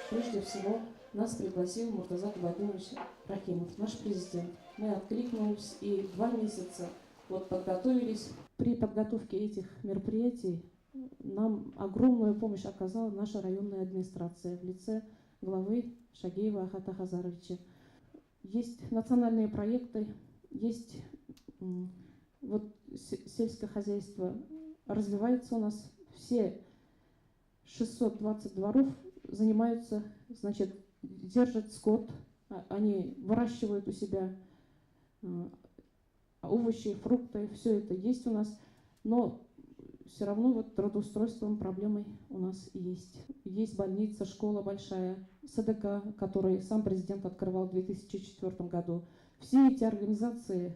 Прежде всего, нас пригласил Муртаза Губайдуллович Рахимов, наш президент. Мы откликнулись и 2 месяца вот подготовились. При подготовке этих мероприятий нам огромную помощь оказала наша районная администрация в лице главы Шагеева Ахата Хазаровича. Есть национальные проекты, есть вот сельское хозяйство развивается у нас. Все 620 дворов занимаются, значит, держат скот, они выращивают у себя овощи, фрукты, все это есть у нас, но все равно вот трудоустройством проблемы у нас есть. Есть больница, школа большая, СДК, который сам президент открывал в 2004 году. Все эти организации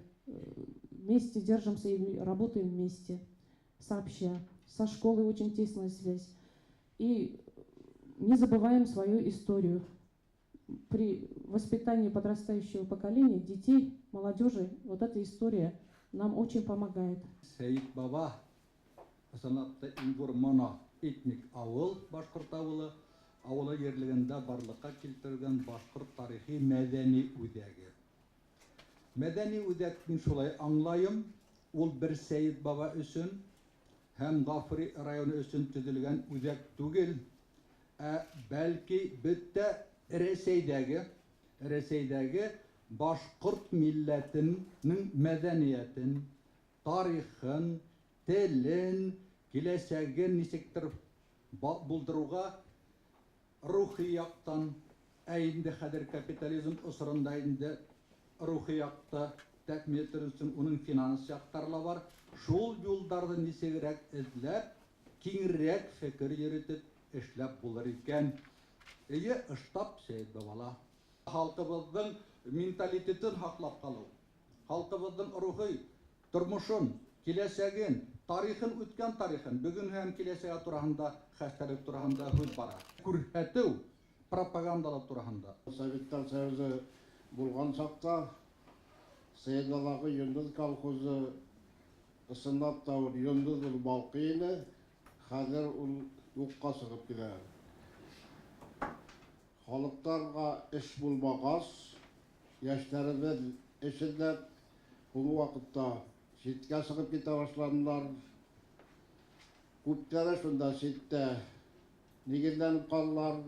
вместе держимся и работаем вместе, сообща. Со школой очень тесная связь. И не забываем свою историю. При воспитании подрастающего поколения, детей, молодежи, вот эта история нам очень помогает. Сәйет Баба ысынлап та иң ҙур моно этник ауыл, башҡорт ауылы, ауылы ерлегендә барлыҡҡа килтергән башҡорт тарихи мәҙәни үҙәге. Мәҙәни үҙәк мин шулай аңлайым, ул бер Сәйет Баба өсөн һәм Ғафури районы өсөн төҙөлгән үҙәк түгел, ә бәлки бөтә Рәсәйҙәге башҡорт милләтенең мәҙәниәтен, тарихын, телен, киләсәген нисектер булдырыуға рухи яҡтан, ә инде хәҙер капитализм осоронда инде рухи яҡты тәьмин итер өсөн уның финанс яҡтары ла бар. Шул юлдарҙы нисегерәк эҙләп, киңерәк фекер йөрөтөп эшләп булыр икән. Эйе, штаб Сәйет Бабала. Халҡыбыҙҙың менталитетын һаҡлап ҡалыу, халҡыбыҙҙың рухи тормошон, киләсәген, тарихын, үткән тарихын, бөгөн һәм киләсәге тураһында, хәстәрлек тураһында һүҙ бара. Күрһәтеү, пропагандалау тураһында. Советтар Союзы булған саҡта Сәйетбабалағы «Йондоҙ» колхозы ысынлап та ул йондоҙ, ул балҡый ине, хәҙер ул юҡҡа сығып килә. Халыҡтарға эш булмағас, йәштәребеҙ эш эҙләп, ул ваҡытта ситкә сығып китә башланылар. Күптәре шунда ситтә нигеҙләнеп ҡалдылар.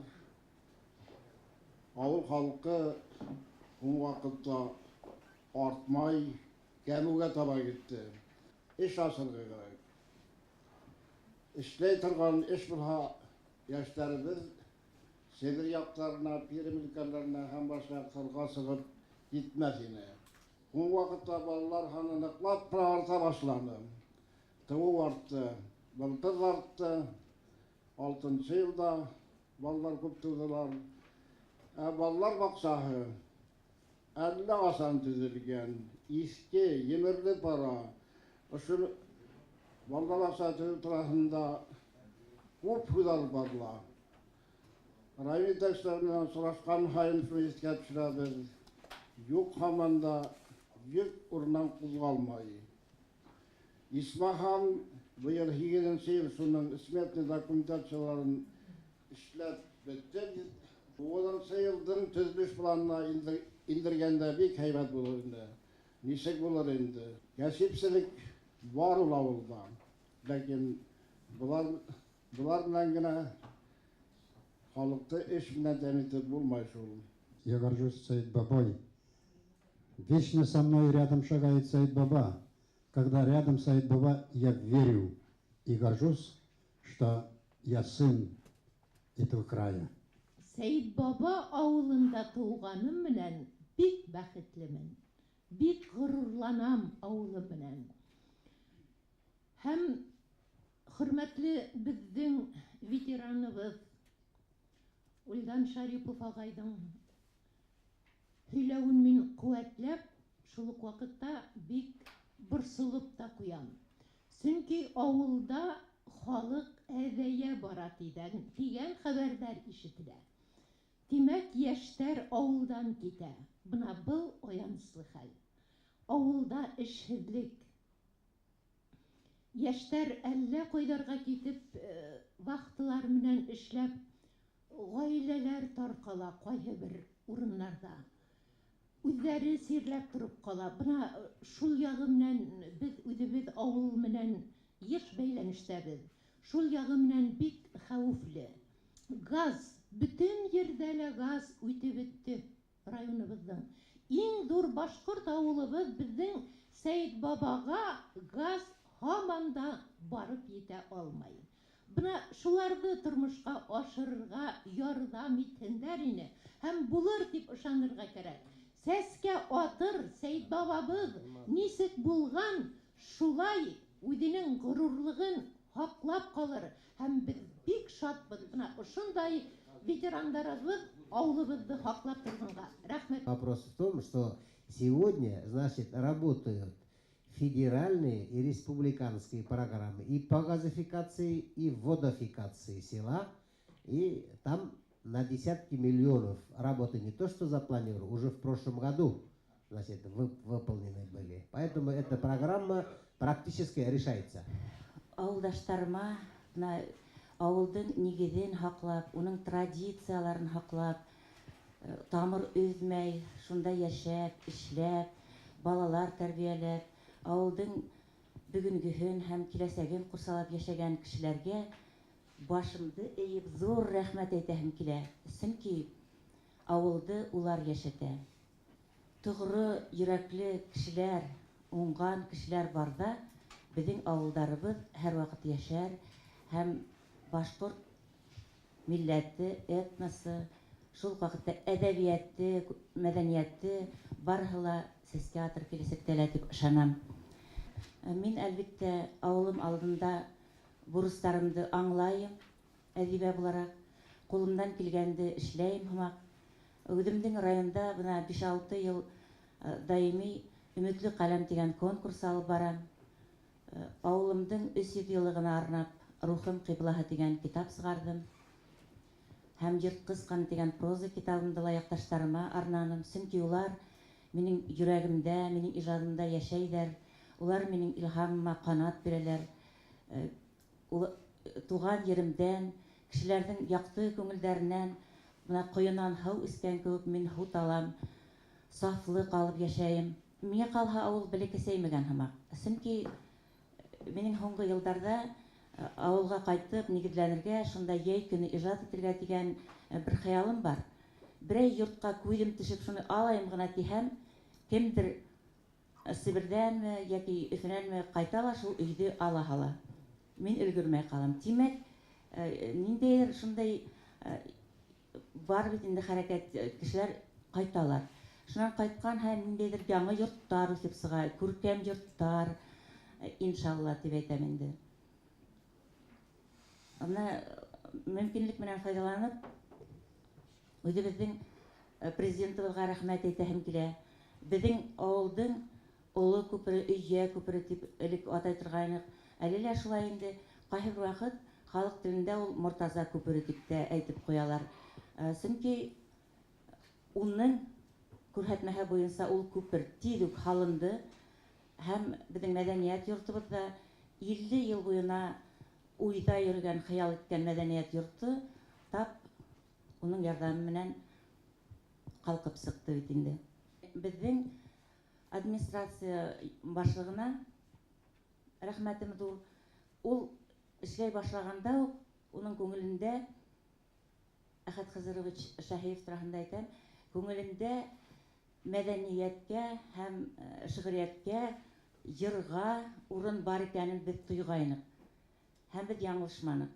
Ауыл халҡы ул ваҡытта артмай, кәмеүгә таба китте. Эш асырға кәрәк. Эшләй торған эш булһа, йәштәребеҙ Себер яҡтарына, Пермь өлкәләренә һәм башҡа яҡтарға сығып китмәҫ ине. Ул ваҡытта балалар һаны ныҡлап ҡына арта башланы. Тыуыу артты, былтыр артты, алтынсы йылда балалар күп тыуҙылар. Ә балалар баҡсаһы әллә ҡасан төҙөлгән, иҫке, емерелеп бара. Ошо балалар баҡсаһы төҙөү тураһында күп һүҙ алып барыла. Район етәкселәре менән һорашҡан һайын шуны иҫкә төшөрәбеҙ. Юҡ, һаман да йөк урынынан ҡуҙғалмай. Исмаһам, быйыл һигеҙенсе йыл шуның сметный документацияларын эшләп бөттөк. Туғыҙынсы йылдың төҙөлөш планына индергәндә бик һәйбәт булыр ине. Нисек булыр инде? Кәсепселек бар ул ауылда. Ләкин былар менән генә халыҡты эш менән тәьмин итеп булмай шул. Я горжусь Саид Бабой. Вечно со мной рядом шагает Саид Баба. Когда рядом Саид Баба, я верю и горжусь, что я сын этого края. Сәйет Баба ауылында тыуғаным менән бик бәхетлемен. Бик ғорурланам ауылым менән. Һәм хөрмәтле беҙҙең ветераныбыҙ Ульдан Шарипов ағайҙың һөйләүен мин ҡеүәтләп, шул уҡ ваҡытта бик борсолоп та ҡуям. Сөнки ауылда халыҡ әҙәйә бара тигән хәбәрҙәр ишетелә. Тимәк, йәштәр ауылдан китә. Бына был аяныслы хәл. Ауылда эшһеҙлек. Йәштәр әллә ҡайҙарға китеп, вахталар менән эшләп, Ғаиләләр тарҡала ҡайһы бер урыннарҙа. Үҙҙәре сирләп тороп ҡала. Бына шул яғы менән беҙ үҙебеҙ ауыл менән йыш бәйләнештәбеҙ. Шул яғы менән бик хәүефле. Газ, бөтөн ерҙә лә газ үтеп бөттө районыбыҙҙың. Иң ҙур башҡорт ауылыбыҙ беҙҙең Сәйетбабаға газ һаман да барып етә алмай. Бына шуларҙы тормошҡа ашырырға ярҙам итһендәр ине һәм булыр тип ышанырға кәрәк. Сәскә атыр Сәйетбабабыҙ нисек булған, шулай үҙенең ғорурлығын һаҡлап ҡалыр һәм беҙ бик шатбыҙ бына ошондай ветерандарыбыҙ ауылыбыҙҙы һаҡлап торғанға. Рәхмәт. Вопрос в том, что сегодня, значит, работают федеральные и республиканские программы и по газификации, и водофикации села, и там на десятки миллионов работы не то что запланированы, уже в прошлом году, значит, выполнены были. Поэтому эта программа практически решается. Ауылдаштарыма бына ауылдың нигеҙен һаҡлап, уның традицияларын һаҡлап, тамыр өҙмәй, шунда йәшәп, эшләп, балалар тәрбиәләп, ауылдың бөгөнгөһөн һәм киләсәген ҡурсалап йәшәгән кешеләргә башымды эйеп ҙур рәхмәт әйтәһем килә. Сөнки ауылды улар йәшәтә. Тоғро йөрәкле кешеләр, уңған кешеләр барҙа беҙҙең ауылдарыбыҙ һәр ваҡыт йәшәр һәм башҡорт милләте, этносы, шул уҡ ваҡытта әҙәбиәте, мәҙәниәте барыһы ла сәскә атыр киләсәктә лә тип ышанам. Мин, әлбиттә, ауылым алдында бурыстарымды аңлайым, әҙибә булараҡ, ҡулымдан килгәнде эшләйем һымаҡ. Үҙемдең районда бына 5-6 йыл даими «Өмөтлө ҡәләм» тигән конкурс алып барам. Ауылымдың 300 йыллығына арнап «Рухым ҡиблаһы» тигән китап сығарҙым. Һәм «Йыртҡыс ҡан» тигән проза китабымды ла яҡташтарыма арнаным. Сөнки улар минең йөрәгемдә, минең ижадымда йәшәйҙәр. Улар минең илһамыма ҡанат бирәләр. Туған еремдән, кешеләрҙең яҡты күңелдәренән, бына ҡойонан һыу эскән кеүек мин һыу алам, сафлыҡ алып йәшәйем. Миңә ҡалһа, ауыл бәләкәсәймәгән һымаҡ. Сөнки минең һуңғы йылдарҙа ауылға ҡайтып нигеҙләнергә, шунда йәй көнө ижад итергә тигән бер хыялым бар. Берәй йортҡа күҙем төшөп, шуны алайым ғына тиһәм, кемдер Себерҙәнме йәки Өфөнәнме ҡайта ла шул өйҙө ала һала. Мин өлгөрмәй ҡалам. Тимәк, ниндәйҙер шундай бар бит инде хәрәкәт, кешеләр ҡайталар. Шунан ҡайтҡан һәм ниндәйҙер яңы йорттар үҫеп сыға, күркәм йорттар, иншалла тип әйтәм инде. Бына мөмкинлек менән файҙаланып, үҙебеҙҙең президентыбыҙға рәхмәт әйтәһем килә. Беҙҙең ауылдың Оло күпере, Өйә күпере тип элек атай торғайныҡ. Әле лә шулай инде. Ҡайһы бер ваҡыт халыҡ телендә ул Мортаза күпере тип тә әйтеп ҡуялар. Сөнки уның күрһәтмәһе буйынса ул күпер тиҙ үк һалынды һәм беҙҙең мәҙәниәт йортобоҙҙа 50 йыл буйына уйҙа йөрөгән, хыял иткән мәҙәниәт йорто тап уның ярҙамы менән ҡалҡып сыҡты бит инде. Беҙҙең администрация башлығына рәхмәтем ҙур. Ул эшләй башлағанда уҡ уның күңелендә, Әхәт Хызырович Шаһиев тураһында әйтәм, күңелендә мәҙәниәткә һәм шиғриәткә, йырға урын бар икәнен беҙ тойғайныҡ. Һәм беҙ яңылышманыҡ.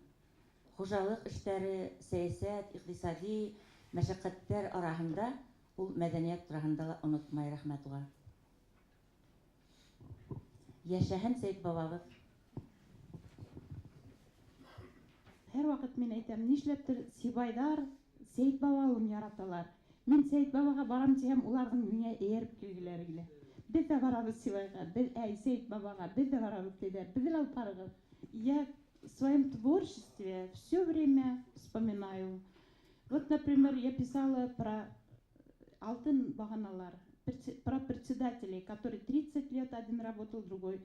Хужалыҡ эштәре, сәйәсәт, иҡтисади мәшәҡәттәр араһында ул мәҙәниәт тураһында ла онотмай, рәхмәт уға. Йәшәһен Сәйет бабабыҙ. Һәр ваҡыт мин әйтәм, нишләптер сибайҙар Сәйет бабауын яраталар. Мин Сәйет бабаға барам тиһәм, уларҙың миңә эйәреп килгеләре килә. Беҙ ҙә барабыҙ Сибайға, беҙ, әй, Сәйет бабаға, беҙ ҙә барабыҙ тиҙәр. Беҙҙе лә алып барығыҙ. Я в своем творчестве все время вспоминаю. Вот, например, я писала про Алтын бағаналар, про председателей, который 30 лет один работал, другой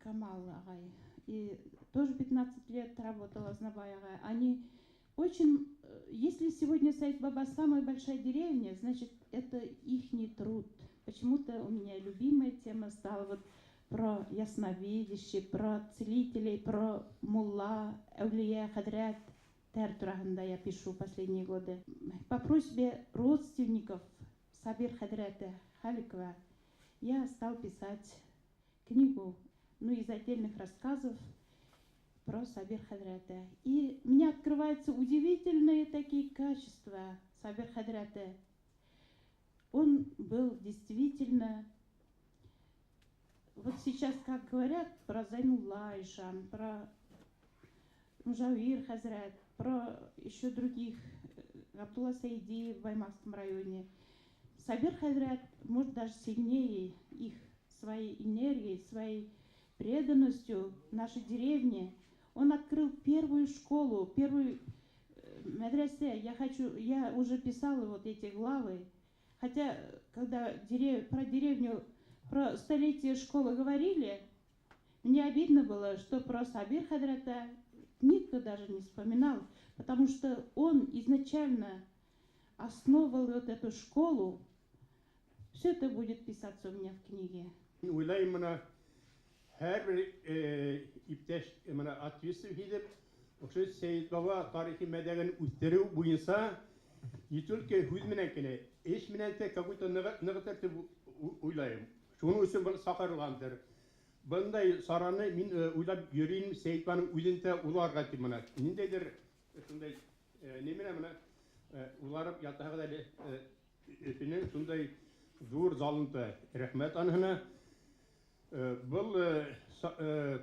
Камал ағай. И тоже 15 лет работала Азнабай ағай. Они Очень, если сегодня Саид-Баба самая большая деревня, значит, это ихний труд. Почему-то у меня любимая тема стала вот про ясновидящих, про целителей, про мулла, әүлиә, хәҙрәттәр тураһында я пишу последние годы. По просьбе родственников Сабир хәҙрәта Халикова я стал писать книгу, ну, из отдельных рассказов про Сабир хәҙрәта. И мне открываются удивительные такие качества Сабир хәҙрәта. Он был действительно, вот сейчас, как говорят про Зайнулла ишан, про Мужавир хәҙрәт, про еще других, Абдулла Саиди в Баймакском районе. Сабир хәҙрәт, может, даже сильнее их своей энергией, своей преданностью нашей деревне. Он открыл первую школу, первую медресе. Я уже писала вот эти главы. Хотя, когда про деревню, про столетие школы говорили, мне обидно было, что про Сабир хәҙрәта никто даже не вспоминал, потому что он изначально основывал вот эту школу. Все это будет писаться у меня в книге. Уйлайым мына һәр бер иптәш мына ответственность һиҙеп, ошо Сәйет баба тарихи мәҙәниәтен үҫтереү буйынса не только һүҙ менән генә, эш менән дә какой-то нығытыр тип уйлайым. Шуның өсөн был саҡырылғандыр. Бындай сараны мин уйлап йөрөйм Сәйет бабаның үҙен уларға тип мына. Ниндәйҙер шундай нимәне мына уларып ятаһығыҙ әле Өфөнөң шундай ҙур залында. Рәхмәт аныһына. Был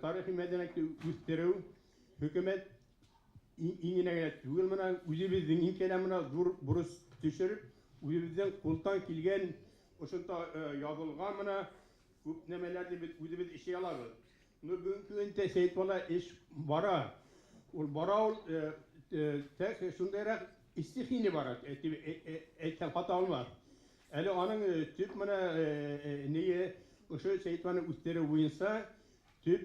тарихи мәҙәниәтте үҫтереү хөкүмәт иңенә генә түгел, мына үҙебеҙҙең иңкә мына ҙур бурыс төшөрөп, үҙебеҙҙең ҡулдан килгән ошонда яҙылған мына күп нәмәләрҙе беҙ үҙебеҙ эшләй алабыҙ. Но бөгөнгө көндә Сәйет бала эш бара. Ул бара ул тик шундайыраҡ стихийный бара, тип әйтһәм хата булмаҫ. Әле аның төп мына нее ошо Сәйет баланы үҫтереү буйынса төп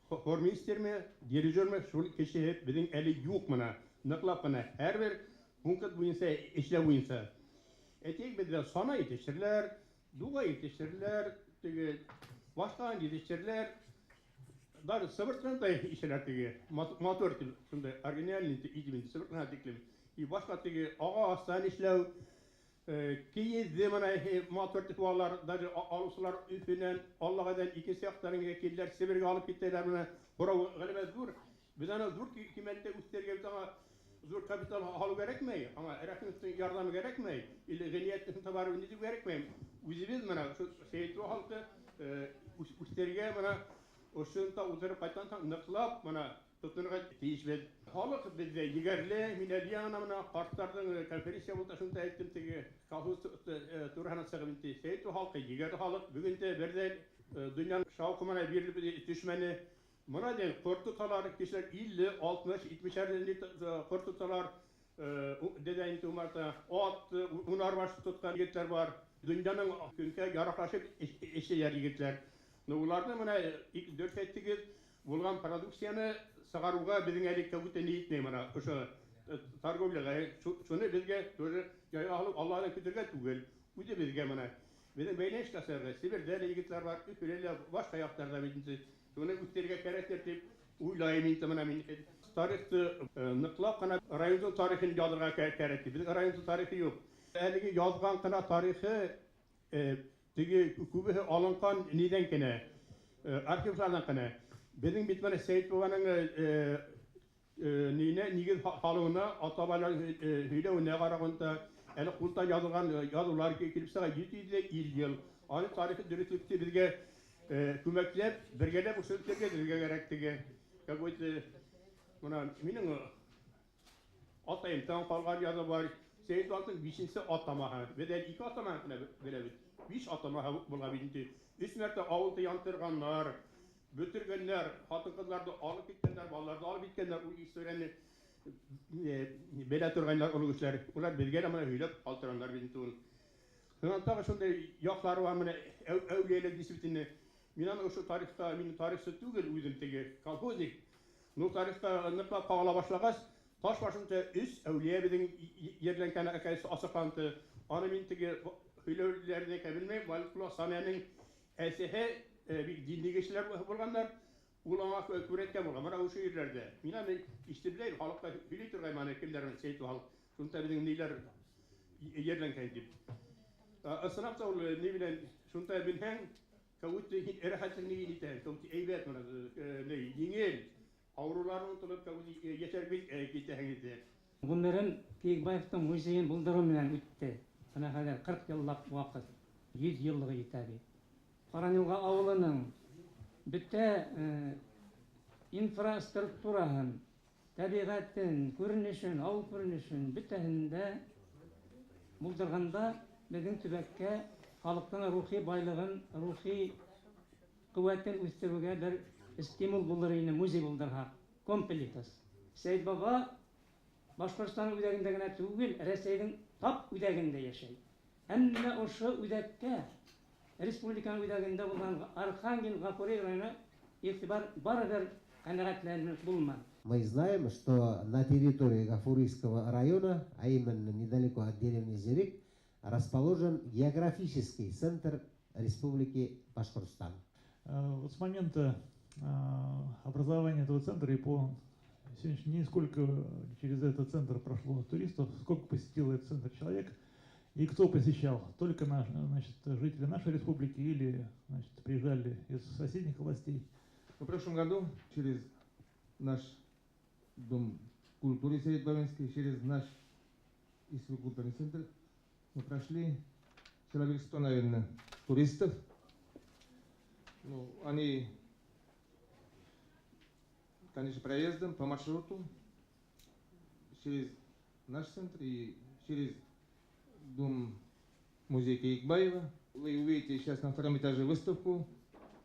хормейстерме, дирижерме шул кеше беҙҙең әле юҡ мына. Ныҡлап ҡына һәр бер пункт буйынса эшләү буйынса. Әйтәйек, беҙҙә сана етештереләр, дуға етештереләр, теге башҡа етештереләр. Даже сыбыртҡыны да ишәләр теге, мотор тип, шундай оригинальный итеп инде сыбыртҡыны тиклем. И башҡа теге ағастан эшләү, кейеҙҙе мына мотор тип алар, даже алыусылар Өфөнән, Аллағайҙан икенсе яҡтан килделәр, Себергә алып киттеләр мына. Һорау ғәләмәт ҙур. Беҙ аны ҙур кимәлдә үҫтерергә бит аңа ҙур капитал алыу кәрәкмәй, аңа Рәхимовтың ярҙамы кәрәкмәй, или Ғиниәттең товары ни кәрәкмәй. Үҙебеҙ мына ошо Сәйет халҡы үҫтерергә мына ошонда ултырып ҡайтҡан һуң ныҡлап мына тотонорға тейешбеҙ. Халыҡ беҙҙә егәрле, мин әле яңынан мына ҡарттарҙың конференция булды, шунда әйттем теге колхоз тураһына сығып инде. Сәйет халҡы егәрле халыҡ, бөгөн дә берҙәй донъяның шауҡымына бирелеп төшмәне. Мына дә ҡорт тоталар, кешеләр 50, 60, 70 ҡорт тоталар, дәдә инде умарта, ат, унар баш тотҡан егеттәр бар. Донъяның көнгә яраҡлашып эшләйҙәр егеттәр. Но уларҙы мына дөрөҫ әйттегеҙ, булған продукцияны сығарыуға беҙҙең әле күп ни етмәй мына ошо торговляға. Шуны беҙгә тоже яй алып Аллаһтан көтөргә түгел, үҙебеҙгә мына. Беҙҙең бәйләнеш яһарға Себерҙә лә егеттәр бар, Өфөлә лә, башҡа яҡтарҙа бит инде. Шуны үҫтерергә кәрәктер тип уйлайым инде мына мин. Тарихты ныҡлап ҡына райондың тарихын яҙырға кәрәк. Беҙҙең райондың тарихы юҡ. Әлеге яҙған ҡына тарихы теге күбеһе алынған ниҙән генә, архивларҙан ғына. Беҙҙең бит мына Сәйет бабаның нине нигеҙ һалыуына, ата-бабалар һөйләүенә ҡарағанда, әле ҡулдан яҙылған яҙыулар килеп сыға 750 йыл. Аның тарихы дөрөҫлөктө беҙгә күмәкләп, бергәләп ошо тергеҙергә кәрәк теге. Какой-то мына минең атайымдан ҡалған яҙыу бар. Сәйет бабаның бишенсе атамаһы. Беҙ әле ике атамаһын ғына беләбеҙ. Биш атамаһы булған бит инде. Өс мәртә ауылды янтырғаннар, бөтөргәннәр, ҡатын-ҡыҙҙарҙы алып киткәндәр, балаларҙы алып киткәндәр. Ул историяны белә торғандар оло кешеләр. Улар беҙгә лә мына һөйләп ҡалдырғандар бит инде ул. Шунан тағы шундай яҡлары бар мына әүлиәлек дисциплина. Мин аны ошо тарихта, мин тарихсы түгел үҙем теге колхозник. Ну тарихта ныҡлап ҡағыла башлағас, Таш башында өс әүлиә беҙҙең ерләнгән асыҡланды. Аны мин теге һөйләүләрҙе белмәйем. Вәлиҡол Самиәнең әсәһе бик динле кешеләр булғандар. Ул аңа күрһәткән булған. Бына ошо ерләрҙә. Мин аны ишетеп беләм, халыҡҡа һөйләй торғайным аны кемдәр Сәйет халыҡ. Шунда беҙҙең ниләр ерләнгән тип. Ысынлап та ул ни белән шунда белһәң, кәүте һин рәхәтлек ни итәһең, кәүте әйбәт менә ни еңел. Ауырыуларың онотолоп, кәүте йәшәреп китәһең инде. Ғүмерем Киекбаевтың музейын булдырыу менән үтте. Бына хәҙер 40 йыллыҡ ваҡыт, 100 йыллығы етә бит. Ҡаранйылға ауылының бөтә инфраструктураһын, тәбиғәтен, күренешен, ауыл күренешен бөтәһен дә булдырғанда беҙҙең төбәккә халыҡтың рухи байлығын, рухи ҡеүәтен үҫтереүгә бер стимул булыр ине музей булдырһаҡ. Комплекс. Сәйет баба Башҡортостан үҙәгендә генә түгел, Рәсәйҙең тап үҙәгендә йәшәй. Әммә ошо үҙәккә республиканың үҙәгендә булған Архангел Ғафури районы иғтибар барыбер ҡәнәғәтләнеп булманы. Мы знаем, что на территории Гафурийского района, а именно недалеко от деревни Зерик, расположен географический центр Республики Башкортостан. Вот с момента образования этого центра и по сегодняшний день сколько через этот центр прошло туристов, сколько посетил этот центр человек и кто посещал? Только значит, жители нашей республики или, значит, приезжали из соседних областей? В прошлом году через наш Дом культуры Саид-Бабинский, через наш культурный центр мы прошли человек 100, наверное, туристов. Ну, они, конечно, проездом по маршруту через наш центр и через дом музея Киекбаева. Вы увидите сейчас на втором этаже выставку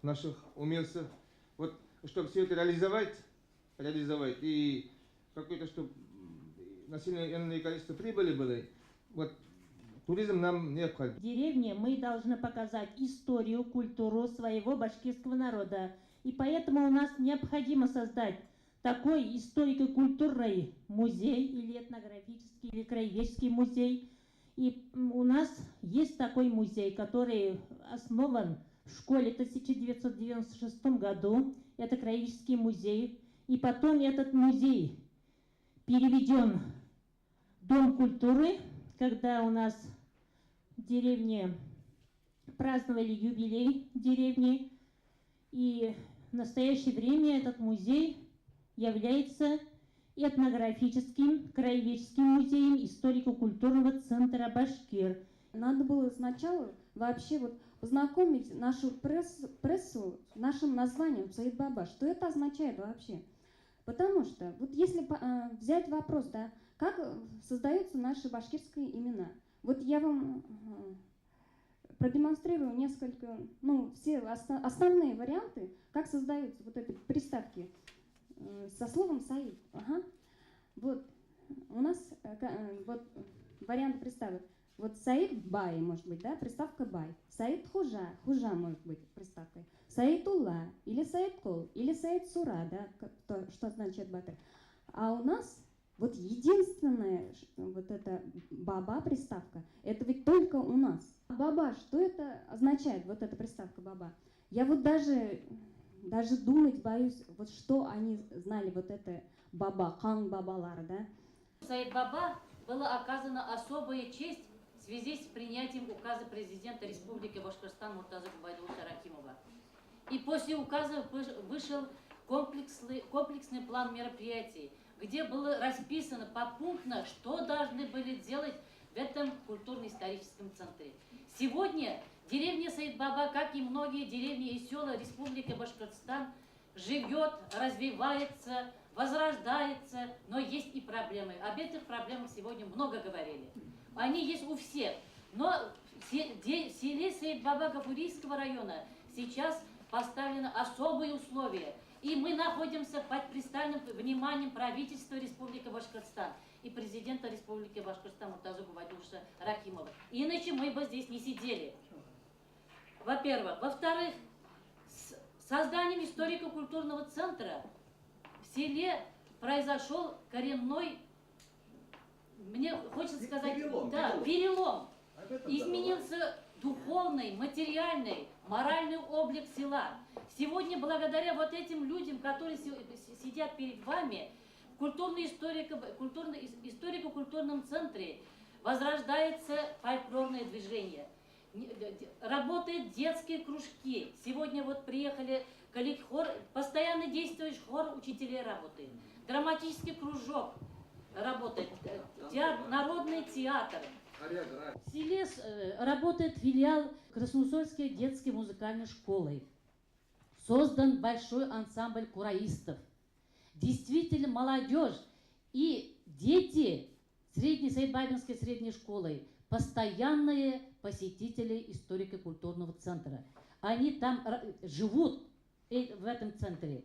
наших умельцев. Вот, чтобы все это реализовать и какое-то, чтобы населенное количество прибыли было, вот туризм нам необходим. В деревне мы должны показать историю, культуру своего башкирского народа. И поэтому у нас необходимо создать такой историко-культурный музей или этнографический, или краеведческий музей. И у нас есть такой музей, который основан в школе в 1996 году. Это краеведческий музей. И потом этот музей переведен в Дом культуры, когда у нас в деревне праздновали юбилей деревни. И в настоящее время этот музей является этнографическим, краеведческим музеем историко-культурного центра «Башкир». Надо было сначала вообще вот познакомить нашу прессу нашим названием Саид-Баба. Что это означает вообще? Потому что вот если взять вопрос, да, как создаются наши башкирские имена. Вот я вам продемонстрирую несколько, ну, все основные варианты, как создаются вот эти приставки со словом «Саид». Ага. Вот у нас вот вариант приставок. Вот Саид Бай, может быть, да, приставка Бай. Саид Хужа, Хужа может быть приставкой. Саид Улла, или Саид Кол, или Саид Сура, да, то, что означает батыр. А у нас вот единственная вот эта баба приставка, это ведь только у нас. Баба, что это означает, вот эта приставка баба? Я вот даже думать боюсь, вот что они знали, вот это баба, хан бабалар, да? Саид Баба была оказана особая честь в связи с принятием указа президента Республики Башкортостан Муртазы Губайдулловича Рахимова. И после указа вышел комплексный план мероприятий, где было расписано попунктно, что должны были делать в этом культурно-историческом центре. Сегодня деревня Саид-Баба, как и многие деревни и села Республики Башкортостан, живет, развивается, возрождается, но есть и проблемы. Об этих проблемах сегодня много говорили. Они есть у всех. Но в селе Саид-Баба Гафурийского района сейчас поставлены особые условия. И мы находимся под пристальным вниманием правительства Республики Башкортостан и президента Республики Башкортостан Муртазы Губайдулловича Рахимова. Иначе мы бы здесь не сидели. Во-первых. Во-вторых, с созданием историко-культурного центра в селе произошел коренной Мне хочется сказать, Перелом, да, перелом. Перелом. Об этом Изменился духовный, материальный, моральный облик села. Сегодня, благодаря вот этим людям, которые сидят перед вами, в историко-культурном центре возрождается фольклорное движение. Работают детские кружки. Сегодня вот приехали хор, постоянно действующий хор учителей работает. Драматический кружок работает, театр, народный театр. В селе работает филиал Красноусольской детской музыкальной школы. Создан большой ансамбль кураистов. Действительно, молодежь и дети средней Саитбабинской средней школы постоянные посетители историко-культурного центра. Они там живут, в этом центре.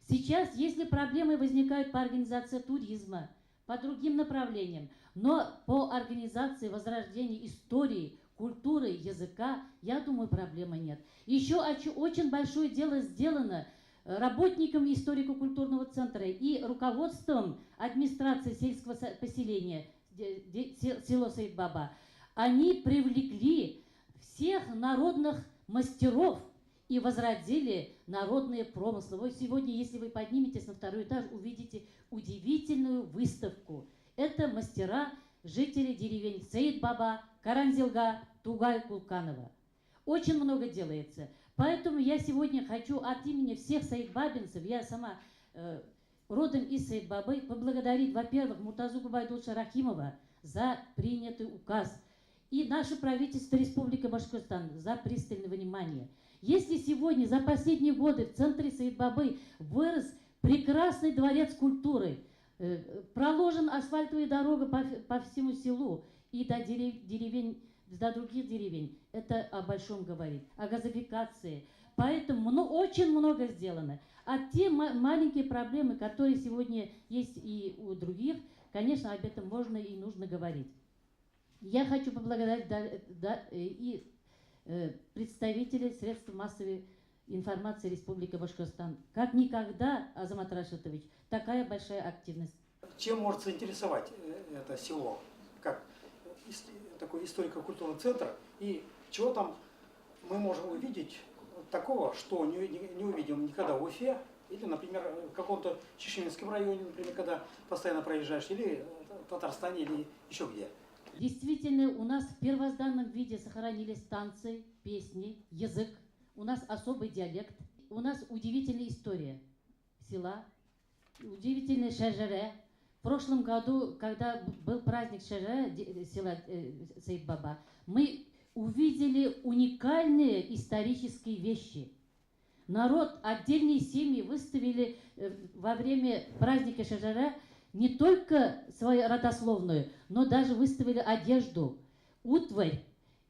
Сейчас, если проблемы возникают по организации туризма, по другим направлениям, но по организации возрождения истории, культуры, языка, я думаю, проблемы нет. Еще очень большое дело сделано работникам историко-культурного центра и руководством администрации сельского поселения село Саид-Баба. Они привлекли всех народных мастеров и возродили народные промыслы. Вот сегодня, если вы подниметесь на второй этаж, увидите удивительную выставку. Это мастера, жители деревень Саид-Баба, Каранзилга, Тугай, Кулканова. Очень много делается. Поэтому я сегодня хочу от имени всех саидбабинцев, я сама родом из Саид-Бабы, поблагодарить, во-первых, Муртазу Губайдулловича Рахимова за принятый указ и наше правительство Республики Башкортостан за пристальное внимание. Если сегодня, за последние годы в центре Саид-Бабы вырос прекрасный дворец культуры, проложен асфальтовая дорога по всему селу и до деревень, до других деревень, это о большом говорит, о газификации. Поэтому очень много сделано. А те маленькие проблемы, которые сегодня есть и у других, конечно, об этом можно и нужно говорить. Я хочу поблагодарить и представителей средств массовой информации Республики Башкортостан. Как никогда, Азамат Рашитович, такая большая активность. Чем может заинтересовать это село, как такой историко-культурный центр, и чего там мы можем увидеть такого, что не увидим никогда в Уфе, или, например, в каком-то Чишминском районе, например, когда постоянно проезжаешь, или в Татарстане, или еще где. Действительно, у нас в первозданном виде сохранились танцы, песни, язык. У нас особый диалект. У нас удивительная история села, удивительная шәжәрә. В прошлом году, когда был праздник шәжәрә села Саид-Баба, мы увидели уникальные исторические вещи. Народ, отдельные семьи выставили во время праздника шәжәрә не только свою родословную, но даже выставили одежду, утварь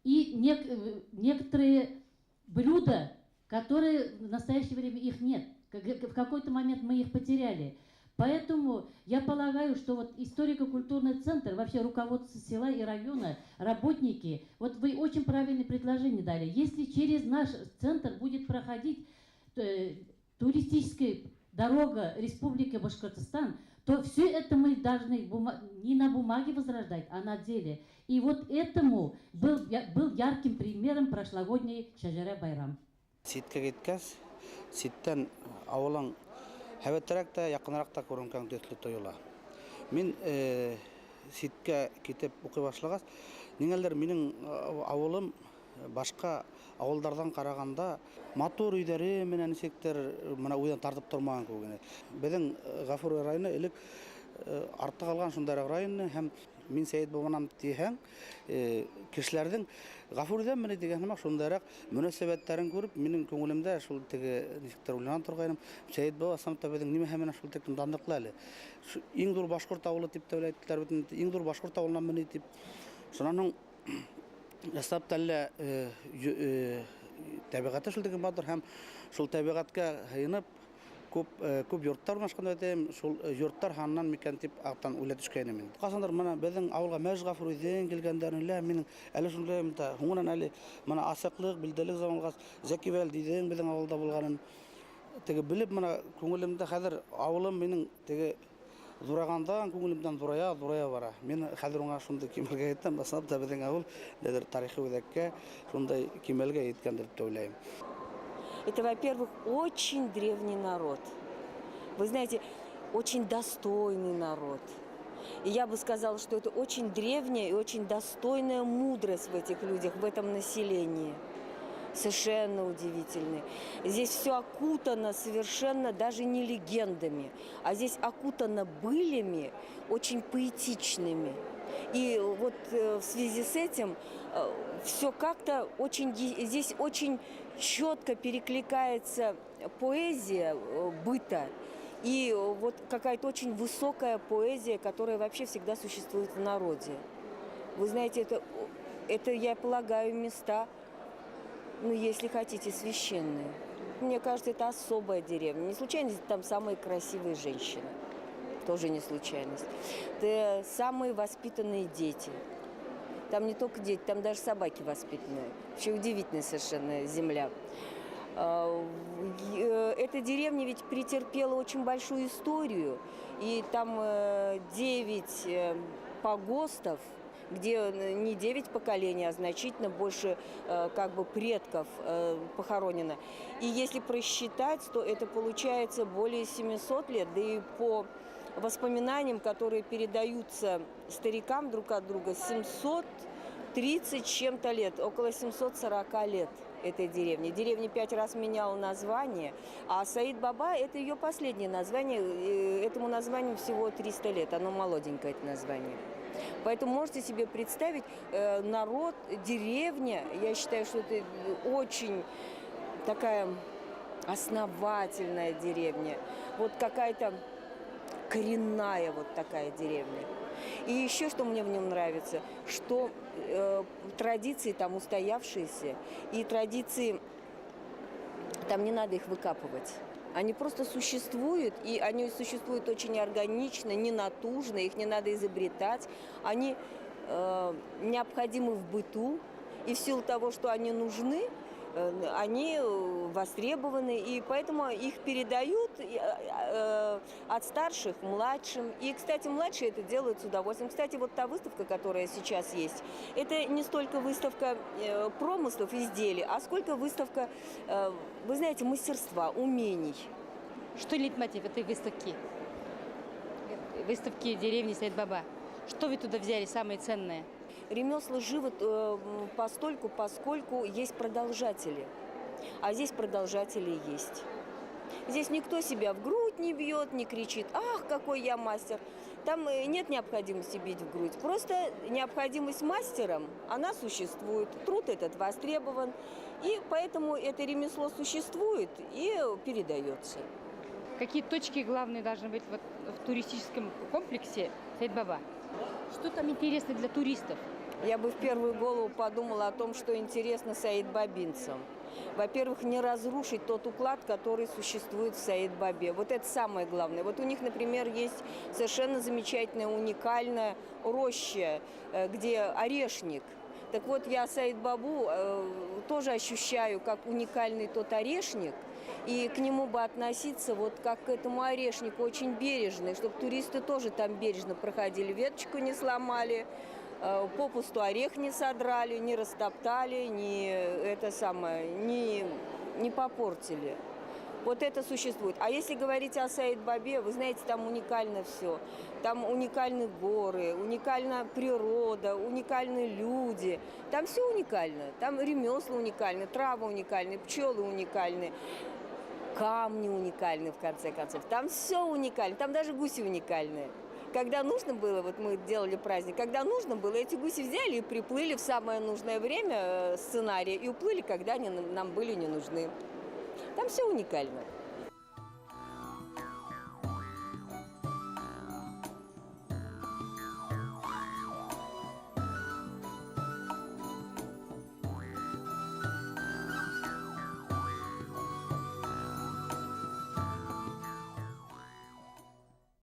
и некоторые блюда, которые в настоящее время их нет. В какой-то момент мы их потеряли. Поэтому я полагаю, что вот историко-культурный центр, вообще руководство села и района, работники, вот вы очень правильное предложение дали. Если через наш центр будет проходить туристическая дорога Республики Башкортостан, то все это мы должны не на бумаге возрождать, а на деле. И вот этому был ярким примером прошлогодний Шәжәрә Байрам. Ситкә киткәс, ситтән ауылың һәйбәтерәк тә, яҡыныраҡ та күренгән төҫлө тойола. Мин ситкә китеп уҡый башлағас, ниңәлер минең ауылым башҡа ауылдарҙан ҡарағанда матур өйҙәре менән нисектер мына үҙен тартып тормаған кеүек ине. Беҙҙең Ғафури районы элек артта ҡалған шундараҡ район, һәм мин Сәйет бабанан тиһәң, кешеләрҙең Ғафуриҙән менә тигән һымаҡ шундараҡ мөнәсәбәттәрен күреп, минең күңелемдә шул теге нисектер уйлана торғайным. Сәйет баба ысынлап та беҙҙең нимәһе менән шул тиклем данлыҡлы әле. Шу иң ҙур башҡорт ауылы тип тә әйттеләр бит инде, иң ҙур башҡорт ауылынан мени тип. Шунан һуң ясап та әллә, тәбиғәте шул тиклем матур, һәм шул тәбиғәткә һыйынып күп йорттар урынлашҡан әйтәйем, шул йорттар һанынан микән тип аттан уйлап төшкәйнем инде. Ҡасандыр мына беҙҙең ауылға Мәж Ғафуриҙең килгәндәрен лә, минең әле шундай та, һуңынан әле мына асыҡлыҡ, билдәлек заман булғас, Зәки Вәлдиҙең беҙҙең ауылда булғанын теге белеп, мына күңелемдә хәҙер ауылым минең теге Ҙурайғандан күңелемдән ҙурая, ҙурая бара. Мин хәҙер уңа шундай кимәлгә еттем. Ысынлап та беҙҙең ауыл ниҙер тарихи үҙәккә шундай кимәлгә еткәндер тип уйлайым. Это, во-первых, очень древний народ. Вы знаете, очень достойный народ. И я бы сказала, что это очень древняя и очень достойная мудрость в этих людях, в этом населении. Совершенно удивительный. Здесь все окутано совершенно даже не легендами, а здесь окутано былями, очень поэтичными. И вот в связи с этим все как-то очень, здесь очень четко перекликается поэзия быта и вот какая-то очень высокая поэзия, которая вообще всегда существует в народе. Вы знаете, это, я полагаю, места, ну, если хотите, священные. Мне кажется, это особая деревня. Не случайно там самые красивые женщины. Тоже не случайность. Это самые воспитанные дети. Там не только дети, там даже собаки воспитанные. Вообще удивительная совершенно земля. Эта деревня ведь претерпела очень большую историю. И там 9 погостов, где не 9 поколений, а значительно больше как бы предков похоронено. И если просчитать, то это получается более 700 лет, да и по воспоминаниям, которые передаются старикам друг от друга, 730 чем-то лет, около 740 лет этой деревни. Деревня 5 раз меняла название, а Саид-Баба – это ее последнее название. Этому названию всего 300 лет, оно молоденькое, это название. Поэтому можете себе представить, народ, деревня, я считаю, что это очень такая основательная деревня, вот какая-то коренная вот такая деревня. И еще что мне в нем нравится, что традиции там устоявшиеся, и традиции, там не надо их выкапывать. Они просто существуют, и они существуют очень органично, не натужно, их не надо изобретать. Они необходимы в быту, и в силу того, что они нужны, они востребованы, и поэтому их передают от старших младшим. И, кстати, младшие это делают с удовольствием. Кстати, вот та выставка, которая сейчас есть, это не столько выставка промыслов, изделий, а сколько выставка, вы знаете, мастерства, умений. Что лейтмотив этой выставки? Выставки деревни Саид-Баба. Что вы туда взяли самое ценное? Ремесла живы постольку, поскольку есть продолжатели. А здесь продолжатели есть. Здесь никто себя в грудь не бьет, не кричит: «Ах, какой я мастер!» Там нет необходимости бить в грудь. Просто необходимость мастером, она существует. Труд этот востребован. И поэтому это ремесло существует и передается. Какие точки главные должны быть вот в туристическом комплексе Саид-Баба? Что там интересно для туристов? Я бы в первую голову подумала о том, что интересно саид-бабинцам. Во-первых, не разрушить тот уклад, который существует в Саид-Бабе. Вот это самое главное. Вот у них, например, есть совершенно замечательная, уникальная роща, где орешник. Так вот, я Саид-Бабу тоже ощущаю как уникальный тот орешник, и к нему бы относиться вот как к этому орешнику очень бережно, чтобы туристы тоже там бережно проходили, веточку не сломали, попусту орех не содрали, не растоптали, не попортили. Вот это существует. А если говорить о Саид-Бабе, вы знаете, там уникально все. Там уникальны горы, уникальна природа, уникальны люди. Там все уникально. Там ремесла уникальны, травы уникальны, пчелы уникальны, камни уникальны, в конце концов. Там все уникально, там даже гуси уникальные. Когда нужно было, вот мы делали праздник, когда нужно было, эти гуси взяли и приплыли в самое нужное время сценария и уплыли, когда они нам были не нужны. Там все уникально.